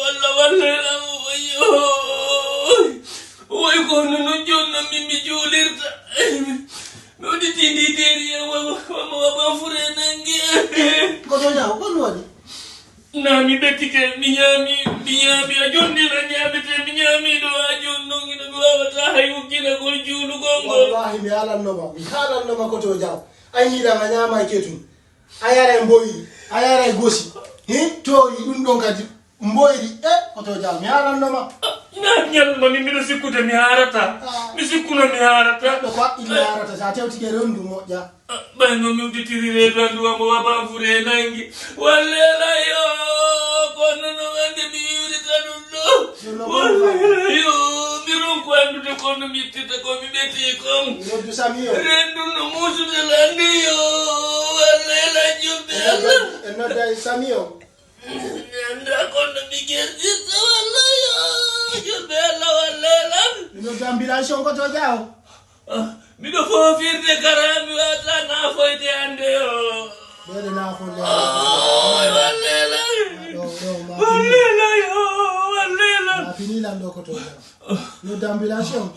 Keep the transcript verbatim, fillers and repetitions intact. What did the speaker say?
Walla, walla, wayyo. Way ko no, no jonno mi, mi juulirta. Mi udditi ndi deeri e wa-, wa-, wa-, wa-, wa fure nange. Ko to ñaaw, ko no waɗi? Na mi ɓettike, mi ñaami, mi ñaami, a jonni na ñaamete, mi ñaami ɗo, a jonno ngino mi wawata hay wukkinagol juulugol ngol. Wallahi, mi haalanno ma, mi haalanno ma ko to jaaw. A yiɗa ma ñaama e ketun. A yara e mboyri, a yara e gosi. Hi, toori ɗum ɗon kadi. Mboyri, e, ko to jaaw, mi haalanno ma. Na ñalma min mbiɗo sikkude mi haarata. Ah. Mi sikkuno mi haarata. Ɗo ko haqqille haarata, sa tewtike rendu moƴƴa. Ɓay no mi udditiri reedu anndu wa mo wa banfure e nangi. Wallela yo, kono no wande mi wiwrita ɗum ɗo. Yo no Wallela yo, mi ronku anndude kono mi ittita ko mi ɓeti kon. Mi noddu Sami o. Rendu no muusude landi yo, wallela julɓe Allah. En nodda Sami o. Mi annda kono mi gerdirta wallela yo, julɓe Allah wallela. Mi noddu ambulance on ko to jaaw. Ah, miɗo foofirde kara, mi wata nafoyde hannde o. Ɓeɗe nafolle. Oy, wallela. Ɗo, ɗo, ma fini. Wallela yo, wallela. Ma fini lan ɗo ko to. No d'ambulance on.